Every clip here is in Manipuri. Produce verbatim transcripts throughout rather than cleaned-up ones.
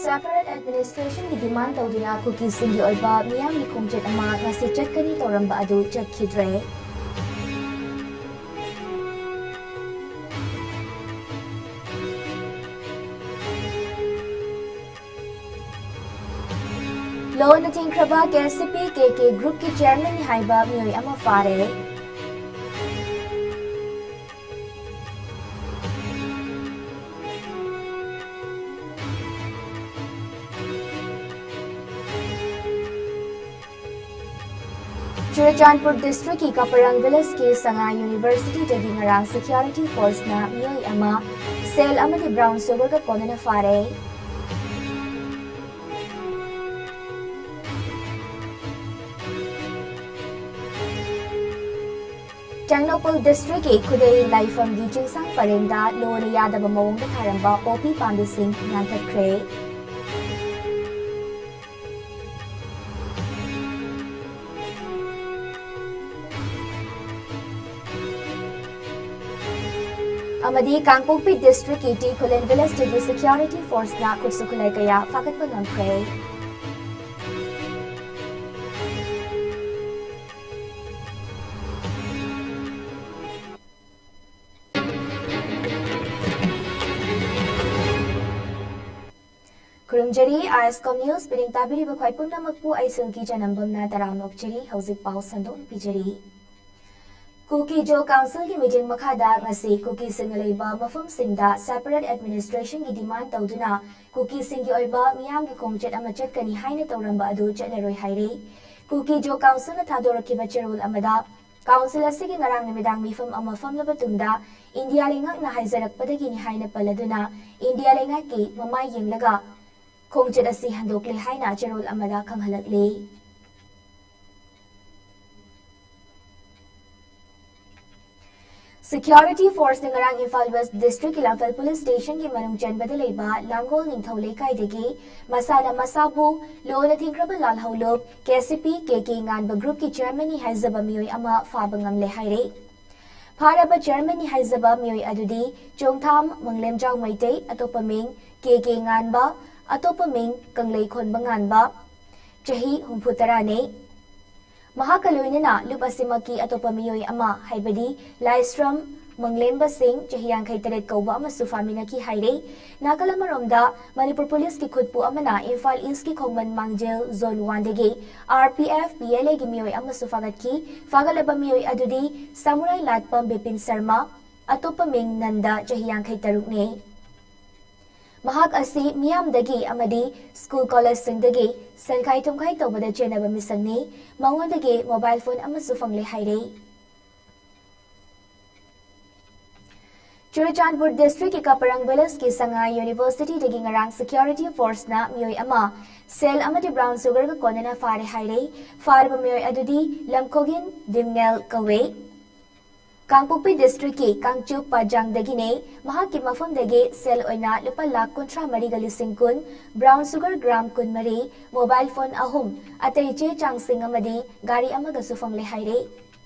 Separate administrationꯒꯤ demand ꯇꯧꯗꯨꯅ ꯀꯨꯀꯤꯁꯤꯡꯒꯤ ꯑꯣꯏꯕ ꯃꯤꯌꯥꯝꯒꯤ ꯈꯣꯡꯆꯠ ꯑꯃ ꯉꯁꯤ ꯆꯠꯀꯅꯤ ꯇꯧꯔꯝꯕ ꯑꯗꯨ ꯆꯠꯈꯤꯗ꯭ꯔꯦ꯫ ꯂꯣꯟꯅ ꯊꯤꯡꯈ꯭ꯔꯕ KCP KK groupꯀꯤ chairmanꯅꯤ ꯍꯥꯏꯕ ꯃꯤꯑꯣꯏ ꯑꯃ ꯐꯥꯔꯦ꯫ ꯆꯨꯔꯆꯥꯟꯄꯨꯔ districtꯀꯤ ꯀꯄꯔꯪ villageꯀꯤ ꯁꯉꯥꯏ Universityꯗꯒꯤ ꯉꯔꯥꯡ security forceꯅ ꯃꯤꯑꯣꯏ ꯑꯃ ꯁꯦꯜ ꯑꯃꯗꯤ brown sugarꯒ ꯀꯣꯟꯅꯅ ꯐꯥꯔꯦ꯫ ꯇꯦꯡꯅꯧꯄꯜ districtꯀꯤ ꯈꯨꯗꯩ ꯂꯥꯏꯐꯝꯒꯤ ꯆꯤꯡꯁꯥꯡ ꯄꯔꯦꯡꯗ ꯂꯣꯅ ꯌꯥꯗꯕ ꯃꯑꯣꯡꯗ ꯊꯥꯔꯝꯕ ꯄꯣꯄꯤ ꯄꯥꯝꯕꯤꯁꯤꯡ ꯌꯥꯟꯊꯠꯈ꯭ꯔꯦ꯫ ꯑꯃꯗꯤ ꯀꯥꯡꯄꯣꯛꯄꯤ districtꯀꯤ ꯇꯤ ꯈꯨꯂꯦꯟ villageꯇꯒꯤ security forceꯅ ꯈꯨꯠꯁꯨ ꯈꯨꯠꯂꯥꯏ ꯀꯌꯥ ꯐꯥꯒꯠꯄ ꯉꯝꯈ꯭ꯔꯦ꯫ ꯈꯨꯔꯨꯝꯖꯔꯤ, ISCOM News ꯄꯤꯔꯤꯡ ꯇꯥꯕꯤꯔꯤꯕ ꯈ꯭ꯋꯥꯏ ꯄꯨꯝꯅꯃꯛꯄꯨ ꯑꯩ ꯁꯤꯜꯒꯤ ꯆꯅꯝꯕꯝꯅ ꯇꯔꯥꯝꯅ ꯑꯣꯛꯆꯔꯤ꯫ ꯍꯧꯖꯤꯛ ꯄꯥꯎ ꯁꯟꯗꯣꯛꯅ ꯄꯤꯖꯔꯤ꯫ ꯀꯨꯀꯤ ꯖꯣ ꯀꯥꯎꯟꯁꯤꯜꯒꯤ ꯃꯤꯠꯌꯦꯡ ꯃꯈꯥꯗ ꯉꯁꯤ ꯀꯨꯀꯤꯁꯤꯡꯅ ꯂꯩꯕ ꯃꯐꯝꯁꯤꯡꯗ separate administrationꯒꯤ demand ꯇꯧꯗꯨꯅ ꯀꯨꯀꯤꯁꯤꯡꯒꯤ ꯑꯣꯏꯕ ꯃꯤꯌꯥꯝꯒꯤ ꯈꯣꯡꯆꯠ ꯑꯃ ꯆꯠꯀꯅꯤ ꯍꯥꯏꯅ ꯇꯧꯔꯝꯕ ꯑꯗꯨ ꯆꯠꯂꯔꯣꯏ ꯍꯥꯏꯔꯦ꯫ ꯀꯨꯀꯤ ꯖꯣ ꯀꯥꯎꯟꯁꯤꯜꯅ ꯊꯥꯗꯣꯔꯛꯈꯤꯕ ꯆꯦꯔꯣꯜ ꯑꯃꯗ, ꯀꯥꯎꯟꯁꯤꯜ ꯑꯁꯤꯒꯤ ꯉꯔꯥꯡ ꯅꯨꯃꯤꯗꯥꯡ ꯃꯤꯐꯝ ꯑꯃ ꯐꯝꯂꯕ ꯇꯨꯡꯗ ꯏꯟꯗꯤꯌꯥ ꯂꯩꯉꯥꯛꯅ ꯍꯥꯏꯖꯔꯛꯄꯗꯒꯤꯅꯤ ꯍꯥꯏꯅ ꯄꯜꯂꯗꯨꯅ, ꯏꯟꯗꯤꯌꯥ ꯂꯩꯉꯥꯛꯀꯤ ꯃꯃꯥꯏ ꯌꯦꯡꯂꯒ ꯈꯣꯡꯆꯠ ꯑꯁꯤ ꯍꯟꯗꯣꯛꯂꯦ ꯍꯥꯏꯅ ꯆꯦꯔꯣꯜ ꯑꯃꯗ ꯈꯪꯍꯜꯂꯛꯂꯤ꯫ Security forceꯅ ꯉꯔꯥꯡ ꯏꯝꯐꯥꯜ West districtꯀꯤ ꯂꯥꯡꯐꯦꯜ police stationꯒꯤ ꯃꯅꯨꯡ ꯆꯟꯕꯗ ꯂꯩꯕ ꯂꯥꯡꯒꯣꯜ ꯅꯤꯡꯊꯧ ꯂꯩꯀꯥꯏꯗꯒꯤ ꯃꯁꯥꯅ ꯃꯁꯥꯕꯨ ꯂꯣꯟꯅ ꯊꯤꯡꯈ꯭ꯔꯕ ꯂꯥꯜꯍꯧꯂꯨꯞ KCP KK ꯉꯥꯟꯕ groupꯀꯤ chairmanꯅꯤ ꯍꯥꯏꯖꯕ ꯃꯤꯑꯣꯏ ꯑꯃ ꯐꯥꯕ ꯉꯝꯂꯦ ꯍꯥꯏꯔꯦ꯫ ꯐꯥꯔꯕ chairmanꯅꯤ ꯍꯥꯏꯖꯕ ꯃꯤꯑꯣꯏ ꯑꯗꯨꯗꯤ ꯆꯣꯡꯊꯥꯝ ꯃꯪꯂꯦꯝꯖꯥꯎ ꯃꯩꯇꯩ, ꯑꯇꯣꯞꯄ ꯃꯤꯡ KK ꯉꯥꯟꯕ, ꯑꯇꯣꯞꯄ ꯃꯤꯡ ꯀꯪꯂꯩ ꯈꯣꯟꯕ ꯉꯥꯟꯕ, ꯆꯍꯤ ꯍꯨꯝꯐꯨ ꯇꯔꯥꯅꯤ꯫ ꯃꯍꯥꯛꯀ ꯂꯣꯏꯅꯅ ꯂꯨꯞ ꯑꯁꯤꯃꯛꯀꯤ ꯑꯇꯣꯞꯄ ꯃꯤꯑꯣꯏ ꯑꯃ, ꯍꯥꯏꯕꯗꯤ ꯂꯥꯏꯁ꯭ꯔꯝ ꯃꯪꯂꯦꯝꯕ ꯁꯤꯡ, ꯆꯍꯤ ꯌꯥꯡꯈꯩ ꯇꯔꯦꯠ ꯀꯧꯕ ꯑꯃꯁꯨ ꯐꯥꯃꯤꯟꯅꯈꯤ ꯍꯥꯏꯔꯤ꯫ ꯅꯥꯀꯜ ꯑꯃꯔꯣꯝꯗ, ꯃꯅꯤꯄꯨꯔ ꯄꯨꯂꯤꯁꯀꯤ ꯈꯨꯠꯄꯨ ꯑꯃꯅ ꯏꯝꯐꯥꯜ ꯏꯁꯀꯤ ꯈꯣꯡꯃꯟ ꯃꯥꯡꯖꯦꯜ ꯖꯣꯟ ꯋꯥꯟꯗꯒꯤ R P F, P L ꯑꯦꯒꯤ ꯃꯤꯑꯣꯏ ꯑꯃꯁꯨ ꯐꯥꯒꯠꯈꯤ꯫ ꯐꯥꯒꯠꯂꯕ ꯃꯤꯑꯣꯏ ꯑꯗꯨꯗꯤ ꯁꯥꯃꯨꯔꯥꯏ ꯂꯥꯠꯄꯝ ꯕꯤꯄꯤꯟ ꯁꯔꯃ, ꯑꯇꯣꯞꯄ ꯃꯤꯡ ꯅꯟꯗ, ꯆꯍꯤ ꯌꯥꯡꯈꯩ ꯇꯔꯨꯛꯅꯤ꯫ ꯃꯍꯥꯛ ꯑꯁꯤ ꯃꯤꯌꯥꯝꯗꯒꯤ ꯑꯃꯗꯤ ꯁ꯭ꯀꯨꯜ ꯀꯣꯂꯦꯖꯁꯤꯡꯗꯒꯤ ꯁꯦꯟꯈꯥꯏ ꯊꯨꯝꯈꯥꯏ ꯇꯧꯕꯗ ꯆꯦꯟꯅꯕ ꯃꯤꯁꯛꯅꯤ꯫ ꯃꯉꯣꯟꯗꯒꯤ ꯃꯣꯕꯥꯏꯜ ꯐꯣꯟ ꯑꯃꯁꯨ ꯐꯪꯂꯦ ꯍꯥꯏꯔꯤ꯫ ꯆꯨꯔꯆꯥꯟꯄꯨꯔ ꯗꯤꯁꯇ꯭ꯔꯤꯛꯀꯤ ꯀꯄꯔꯪ ꯚꯤꯂꯦꯖꯀꯤ ꯁꯉꯥꯏ ꯌꯨꯅꯤꯚꯔꯁꯤꯇꯤꯗꯒꯤ ꯉꯔꯥꯡ ꯁꯦꯀ꯭ꯌꯨꯔꯤꯇꯤ ꯐꯣꯔꯁꯅ ꯃꯤꯑꯣꯏ ꯑꯃ ꯁꯦꯜ ꯑꯃꯗꯤ ꯕ꯭ꯔꯥꯎꯟ ꯁꯨꯒꯔꯒ ꯀꯣꯟꯅꯅ ꯐꯥꯔꯦ ꯍꯥꯏꯔꯤ꯫ ꯐꯥꯔꯕ ꯃꯤꯑꯣꯏ ꯑꯗꯨꯗꯤ ꯂꯝꯈꯣꯒꯤꯟ ꯗꯤꯝꯉꯦꯜ ꯀꯧꯏ꯫ ꯀꯥꯡꯄꯣꯛꯄꯤ ꯗꯤꯁꯇ꯭ꯔꯤꯛꯀꯤ ꯀꯥꯡꯆꯨꯞ ꯄꯥꯖꯥꯡꯗꯒꯤꯅꯦ꯫ ꯃꯍꯥꯛꯀꯤ ꯃꯐꯝꯗꯒꯤ ꯁꯦꯜ ꯑꯣꯏꯅ ꯂꯨꯄꯥ ꯂꯥꯈ ꯀꯨꯟꯊ꯭ꯔꯥ ꯃꯔꯤꯒ ꯂꯤꯁꯤꯡ ꯀꯨꯟ, ꯕ꯭ꯔꯥꯎꯟ ꯁꯨꯒꯔ ꯒ꯭ꯔꯥꯝ ꯀꯨꯟꯃꯔꯤ, ꯃꯣꯕꯥꯏꯜ ꯐꯣꯟ ꯑꯍꯨꯝ, ꯑꯇꯩ ꯆꯦ ꯆꯥꯡꯁꯤꯡ ꯑꯃꯗꯤ ꯒꯥꯔꯤ ꯑꯃꯒꯁꯨ ꯐꯪꯂꯦ ꯍꯥꯏꯔꯤ꯫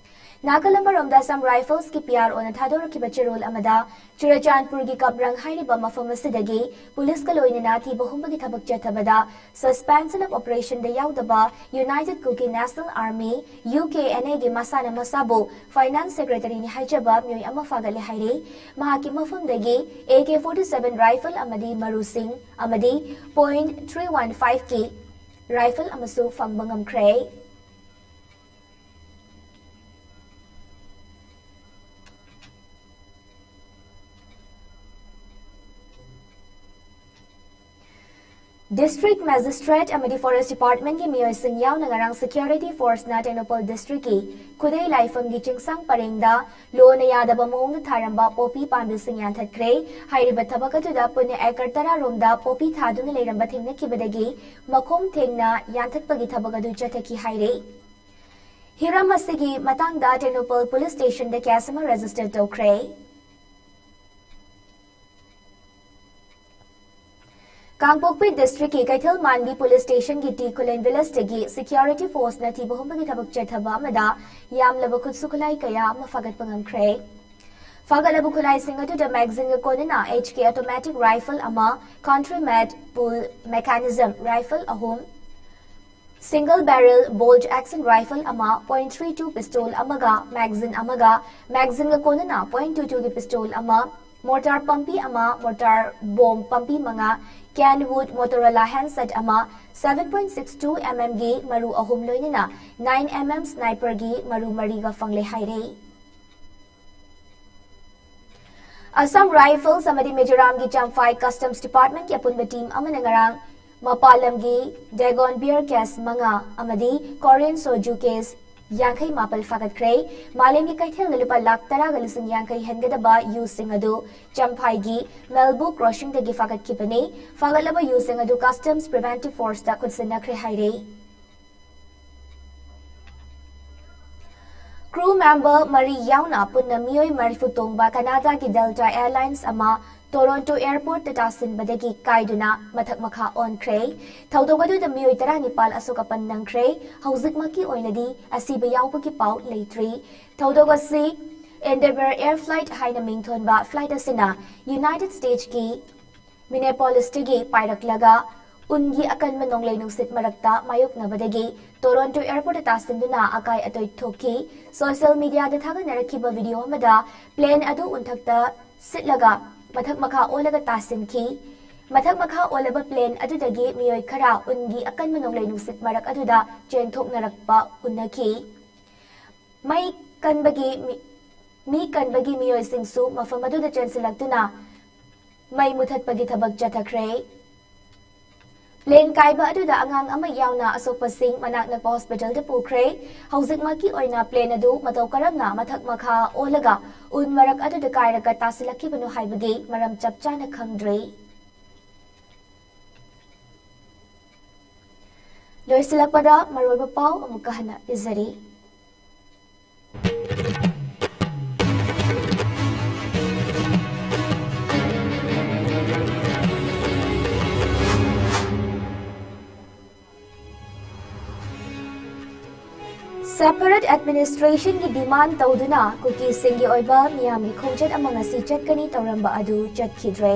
ꯅꯥꯀꯜ ꯑꯃꯔꯣꯝꯗ ꯑꯁꯥꯝ ꯔꯥꯏꯐꯜꯁꯀꯤ ꯄꯤ ꯑꯥꯔ ꯑꯣꯅ ꯊꯥꯗꯣꯔꯛꯈꯤꯕ ꯆꯦꯔꯣꯜ ꯑꯃꯗ, ꯆꯨꯔꯆꯥꯟꯄꯨꯔꯒꯤ ꯀꯞꯔꯪ ꯍꯥꯏꯔꯤꯕ ꯃꯐꯝ ꯑꯁꯤꯗꯒꯤ ꯄꯨꯂꯤꯁꯀ ꯂꯣꯏꯅꯅ ꯊꯤꯕ ꯍꯨꯝꯕꯒꯤ ꯊꯕꯛ ꯆꯠꯊꯕꯗ Suspension of Operationꯗ ꯌꯥꯎꯗꯕ United Kuki National Army, U K N ꯑꯦꯒꯤ ꯃꯁꯥꯅ ꯃꯁꯥꯕꯨ Finance Secretaryꯅꯤ ꯍꯥꯏꯖꯕ ꯃꯤꯑꯣꯏ ꯑꯃ ꯐꯥꯒꯠꯂꯦ ꯍꯥꯏꯔꯤ꯫ ꯃꯍꯥꯛꯀꯤ ꯃꯐꯝꯗꯒꯤ A K forty seven rifle ꯑꯃꯗꯤ ꯃꯔꯨꯁꯤꯡ ꯑꯃꯗꯤ ꯄꯣꯏꯟꯠ ꯊ꯭ꯔꯤ ꯋꯥꯟ ꯐꯥꯏꯚꯀꯤ ꯔꯥꯏꯐꯜ ꯑꯃꯁꯨ ꯐꯪꯕ ꯉꯝꯈ꯭ꯔꯦ꯫ ꯗꯤꯁꯇ꯭ꯔꯤꯛ ꯃꯦꯖꯤꯁꯇ꯭ꯔꯦꯠ ꯑꯃꯗꯤ ꯐꯣꯔꯦꯁ ꯗꯤꯄꯥꯔꯠꯃꯦꯟꯠꯀꯤ ꯃꯤꯑꯣꯏꯁꯤꯡ ꯌꯥꯎꯅ ꯉꯔꯥꯡ ꯁꯦꯀ꯭ꯌꯨꯔꯤꯇꯤ ꯐꯣꯔꯁꯅ ꯇꯦꯡꯅꯧꯄꯜ ꯗꯤꯁꯇ꯭ꯔꯤꯛꯀꯤ ꯈꯨꯗꯩ ꯂꯥꯏꯐꯝꯒꯤ ꯆꯤꯡꯁꯥꯡ ꯄꯔꯦꯡꯗ ꯂꯣꯅ ꯌꯥꯗꯕ ꯃꯑꯣꯡꯗ ꯊꯥꯔꯝꯕ ꯄꯣꯄꯤ ꯄꯥꯝꯕꯤꯁꯤꯡ ꯌꯥꯟꯊꯠꯈ꯭ꯔꯦ꯫ ꯍꯥꯏꯔꯤꯕ ꯊꯕꯛ ꯑꯗꯨꯗ ꯄꯨꯟꯅ ꯑꯦꯀꯔ ꯇꯔꯥ ꯔꯣꯝꯗ ꯄꯣꯄꯤ ꯊꯥꯗꯨꯅ ꯂꯩꯔꯝꯕ ꯊꯦꯡꯅꯈꯤꯕꯗꯒꯤ ꯃꯈꯣꯡ ꯊꯦꯡꯅ ꯌꯥꯟꯊꯠꯄꯒꯤ ꯊꯕꯛ ꯑꯗꯨ ꯆꯠꯊꯈꯤ ꯍꯥꯏꯔꯤ꯫ ꯍꯤꯔꯝ ꯑꯁꯤꯒꯤ ꯃꯇꯥꯡꯗ ꯇꯦꯡꯅꯧꯄꯜ ꯄꯨꯂꯤꯁ ꯁ꯭ꯇꯦꯁꯟꯗ ꯀꯦꯁ ꯑꯃ ꯔꯦꯖꯤꯁꯇꯔ ꯇꯧꯈ꯭ꯔꯦ꯫ ꯀꯥꯡꯄꯣꯛꯄꯤ ꯗꯤꯁꯇ꯭ꯔꯤꯛꯀꯤ ꯀꯩꯊꯦꯜ ꯃꯥꯟꯕꯤ ꯄꯨꯂꯤꯁ ꯁ꯭ꯇꯦꯁꯟꯒꯤ ꯇꯤ ꯈꯨꯂꯦꯟ ꯚꯤꯂꯦꯖꯇꯒꯤ ꯁꯦꯀ꯭ꯌꯨꯔꯤꯇꯤ ꯐꯣꯔꯁꯅ ꯊꯤꯕ ꯍꯨꯝꯕꯒꯤ ꯊꯕꯛ ꯆꯠꯊꯕ ꯑꯃꯗ ꯌꯥꯝꯂꯕ ꯈꯨꯠꯁꯨ ꯈꯨꯠꯂꯥꯏ ꯀꯌꯥ ꯑꯃ ꯐꯥꯒꯠꯄ ꯉꯝꯈ꯭ꯔꯦ꯫ ꯐꯥꯒꯠꯂꯕ ꯈꯨꯠꯂꯥꯏꯁꯤꯡ ꯑꯗꯨꯗ magazineꯒ ꯀꯣꯟꯅꯅ HK automatic rifle ꯑꯃ, country made pull mechanism rifle ꯑꯍꯨꯝ, single barrel bolt action rifle ꯑꯃ, point three two pistol ꯑꯃꯒ magazine ꯑꯃꯒ, magazineꯒ ꯀꯣꯟꯅꯅ point two twoꯒꯤ pistol ꯑꯃ, mortar ꯄꯥꯝꯕꯤ ꯑꯃ, mortar bomb ꯄꯥꯝꯕꯤ ꯃꯉꯥ, Kenwood Motorola handset ꯑꯃ, seven point six two mmꯒꯤ ꯃꯔꯨ ꯑꯍꯨꯝ ꯂꯣꯏꯅꯅ nine mm sniperꯒꯤ ꯃꯔꯨ ꯃꯔꯤꯒ ꯐꯪꯂꯦ ꯍꯥꯏꯔꯦ꯫ Assam Rifles ꯑꯃꯗꯤ ꯃꯤꯖꯣꯔꯥꯝꯒꯤ ꯆꯝꯐꯥꯏ Customs Departmentꯀꯤ ꯑꯄꯨꯟꯕ team ꯑꯃꯅ ꯉꯔꯥꯡ ꯃꯄꯥꯟ ꯂꯝꯒꯤ Dagon beer case ꯃꯉꯥ ꯑꯃꯗꯤ Korean soju case ꯌꯥꯡꯈꯩ ꯃꯥꯄꯜ ꯐꯥꯒꯠꯈ꯭ꯔꯦ꯫ ꯃꯥꯂꯦꯝꯒꯤ ꯀꯩꯊꯦꯜꯗ ꯂꯨꯄꯥ ꯂꯥꯈ ꯇꯔꯥꯒ ꯂꯤꯁꯤꯡ ꯌꯥꯡꯈꯩ ꯍꯦꯟꯒꯗꯕ ꯌꯨꯁꯤꯡ ꯑꯗꯨ ꯆꯝꯐꯥꯏꯒꯤ Melbu crossingꯗꯒꯤ ꯐꯥꯒꯠꯈꯤꯕꯅꯤ꯫ ꯐꯥꯒꯠꯂꯕ ꯌꯨꯁꯤꯡ ꯑꯗꯨ Customs Preventive Forceꯇ ꯈꯨꯠꯁꯤꯟꯅꯈ꯭ꯔꯦ ꯍꯥꯏꯔꯦ꯫ Crew member ꯃꯔꯤ ꯌꯥꯎꯅ ꯄꯨꯟꯅ ꯃꯤꯑꯣꯏ ꯃꯔꯤꯐꯨ ꯇꯣꯡꯕ Canadaꯒꯤ Delta Airlines ꯑꯃ Toronto airportꯇ ꯇꯥꯁꯤꯟꯕꯗꯒꯤ ꯀꯥꯏꯗꯨꯅ ꯃꯊꯛ ꯃꯈꯥ ꯑꯣꯟꯈ꯭ꯔꯦ꯫ ꯊꯧꯗꯣꯛ ꯑꯗꯨꯗ ꯃꯤꯑꯣꯏ ꯇꯔꯥꯅꯤꯄꯥꯜ ꯑꯁꯣꯛ ꯑꯄꯟ ꯅꯪꯈ꯭ꯔꯦ꯫ ꯍꯧꯖꯤꯛꯃꯛꯀꯤ ꯑꯣꯏꯅꯗꯤ ꯑꯁꯤꯕ ꯌꯥꯎꯕꯒꯤ ꯄꯥꯎ ꯂꯩꯇ꯭ꯔꯤ꯫ ꯊꯧꯗꯣꯛ ꯑꯁꯤ Endeavour air flight ꯍꯥꯏꯅ ꯃꯤꯡꯊꯣꯟꯕ flight ꯑꯁꯤꯅ United Statesꯀꯤ Minneapolisꯇꯒꯤ ꯄꯥꯏꯔꯛꯂꯒ ꯎꯟꯒꯤ ꯑꯀꯟꯕ ꯅꯣꯡꯂꯩ ꯅꯨꯡꯁꯤꯠ ꯃꯔꯛꯇ ꯃꯥꯌꯣꯛꯅꯕꯗꯒꯤ Toronto airportꯇ ꯇꯥꯁꯤꯟꯗꯨꯅ ꯑꯀꯥꯏ ꯑꯇꯣꯏ ꯊꯣꯛꯈꯤ꯫ Social mediaꯗ ꯊꯥꯒꯠꯅꯔꯛꯈꯤꯕ video ꯑꯃꯗ plane ꯑꯗꯨ ꯎꯟꯊꯛꯇ ꯁꯤꯠꯂꯒ ꯃꯊꯛ ꯃꯈꯥ ꯑꯣꯜꯂꯒ ꯇꯥꯁꯤꯟꯈꯤ꯫ ꯃꯊꯛ ꯃꯈꯥ ꯑꯣꯜꯂꯕ plane ꯑꯗꯨꯗꯒꯤ ꯃꯤꯑꯣꯏ ꯈꯔ ꯎꯟꯒꯤ ꯑꯀꯟꯕ ꯅꯣꯡꯂꯩ ꯅꯨꯡꯁꯤꯠ ꯃꯔꯛ ꯑꯗꯨꯗ ꯆꯦꯟꯊꯣꯛꯅꯔꯛꯄ ꯎꯅꯈꯤ꯫ ꯃꯩ ꯀꯟꯕꯒꯤ ꯃꯤ-, ꯃꯤ ꯀꯟꯕꯒꯤ ꯃꯤꯑꯣꯏꯁꯤꯡꯁꯨ ꯃꯐꯝ ꯑꯗꯨꯗ ꯆꯦꯟꯁꯤꯜꯂꯛꯇꯨꯅ ꯃꯩ ꯃꯨꯊꯠꯄꯒꯤ ꯊꯕꯛ ꯆꯠꯊꯈ꯭ꯔꯦ꯫ Plane ꯀꯥꯏꯕ ꯑꯗꯨꯗ ꯑꯉꯥꯡ ꯑꯃ ꯌꯥꯎꯅ ꯑꯁꯣꯛꯄꯁꯤꯡ ꯃꯅꯥꯛ ꯅꯛꯄ hospitalꯗ ꯄꯨꯈ꯭ꯔꯦ꯫ ꯍꯧꯖꯤꯛꯃꯛꯀꯤ ꯑꯣꯏꯅ plane ꯑꯗꯨ ꯃꯇꯧ ꯀꯔꯝꯅ ꯃꯊꯛ ꯃꯈꯥ ꯑꯣꯜꯂꯒ ꯎꯟ ꯃꯔꯛ ꯑꯗꯨꯗ ꯀꯥꯏꯔꯒ ꯇꯥꯁꯤꯜꯂꯛꯈꯤꯕꯅꯣ ꯍꯥꯏꯕꯒꯤ ꯃꯔꯝ ꯆꯞ ꯆꯥꯅ ꯈꯪꯗ꯭ꯔꯤ꯫ ꯂꯣꯏꯁꯤꯜꯂꯛꯄꯗ ꯃꯔꯨꯑꯣꯏꯕ ꯄꯥꯎ ꯑꯃꯨꯛꯀ ꯍꯟꯅ ꯄꯤꯖꯔꯤ꯫ Separate administrationꯒꯤ demand ꯇꯧꯗꯨꯅ ꯀꯨꯀꯤꯁꯤꯡꯒꯤ ꯑꯣꯏꯕ ꯃꯤꯌꯥꯝꯒꯤ ꯈꯣꯡꯆꯠ ꯑꯃ ꯉꯁꯤ ꯆꯠꯀꯅꯤ ꯇꯧꯔꯝꯕ ꯑꯗꯨ ꯆꯠꯈꯤꯗ꯭ꯔꯦ꯫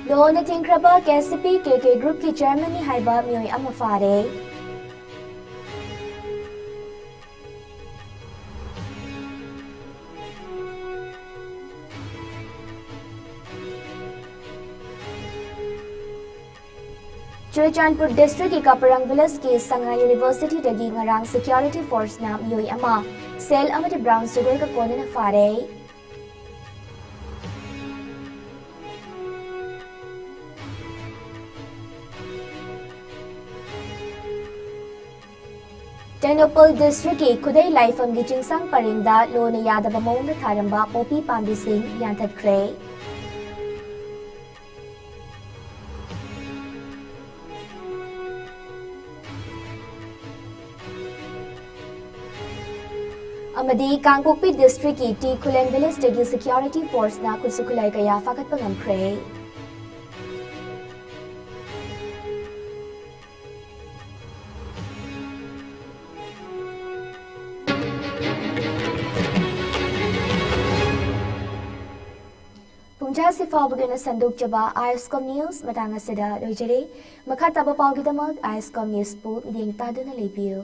ꯂꯣꯅ ꯊꯤꯡꯈ꯭ꯔꯕ ꯀꯦ ꯁꯤ ꯄꯤ ꯀꯦ ꯀꯦ ꯒ꯭ꯔꯨꯞꯀꯤ ꯆꯤꯌꯔꯃꯦꯟꯅꯤ ꯍꯥꯏꯕ ꯃꯤꯑꯣꯏ ꯑꯃ ꯐꯥꯔꯦ꯫ ꯆꯨꯔꯆꯥꯟꯄꯨꯔ ꯗꯤꯁꯇ꯭ꯔꯤꯛꯀꯤ ꯀꯥꯄꯔꯪ ꯚꯤꯂꯦꯖꯀꯤ ꯁꯉꯥꯏ ꯌꯨꯅꯤꯚꯔꯁꯤꯇꯤꯗꯒꯤ ꯉꯔꯥꯡ ꯁꯦꯀ꯭ꯌꯨꯔꯤꯇꯤ ꯐꯣꯔꯁꯅ ꯃꯤꯑꯣꯏ ꯑꯃ ꯁꯦꯜ ꯑꯃꯗꯤ ꯕ꯭ꯔꯥꯎꯟ ꯁꯨꯒꯔꯒ ꯀꯣꯟꯅꯅ ꯐꯥꯔꯦ꯫ ꯇꯦꯡꯅꯧꯄꯜ ꯗꯤꯁꯇ꯭ꯔꯤꯛꯀꯤ ꯈꯨꯗꯩ ꯂꯥꯏꯐꯝꯒꯤ ꯆꯤꯡꯁꯥꯡ ꯄꯔꯦꯡꯗ ꯂꯣꯅ ꯌꯥꯗꯕ ꯃꯑꯣꯡꯗ ꯊꯥꯔꯝꯕ ꯄꯣꯄꯤ ꯄꯥꯝꯕꯤꯁꯤꯡ ꯌꯥꯟꯊꯠꯈ꯭ꯔꯦ꯫ ꯑꯃꯗꯤ ꯀꯥꯡꯄꯣꯛꯄꯤ ꯗꯤꯁꯇ꯭ꯔꯤꯛꯀꯤ ꯇꯤ ꯈꯨꯂꯦꯟ ꯚꯤꯂꯦꯖꯇꯒꯤ ꯁꯦꯀ꯭ꯌꯨꯔꯤꯇꯤ ꯐꯣꯔꯁꯅ ꯈꯨꯠꯁꯨ ꯈꯨꯠꯂꯥꯏ ꯀꯌꯥ ꯐꯥꯒꯠꯄ ꯉꯝꯈ꯭ꯔꯦ꯫ ꯄꯨꯡꯖꯥꯁꯤ ꯐꯥꯎꯕꯒꯤ ꯑꯣꯏꯅ ꯁꯟꯗꯣꯛꯆꯕ ꯑꯥꯏ ꯑꯦꯁ ꯀꯣꯝ ꯅ꯭ꯌꯨꯁ ꯃꯇꯥꯡ ꯑꯁꯤꯗ ꯂꯣꯏꯖꯔꯦ꯫ ꯃꯈꯥ ꯇꯥꯕ ꯄꯥꯎꯒꯤꯗꯃꯛ ꯑꯥꯏ ꯑꯦꯁ ꯀꯣꯝ ꯅ꯭ꯌꯨꯁꯄꯨ ꯃꯤꯠꯌꯦꯡ ꯇꯥꯗꯨꯅ ꯂꯩꯕꯤꯌꯨ꯫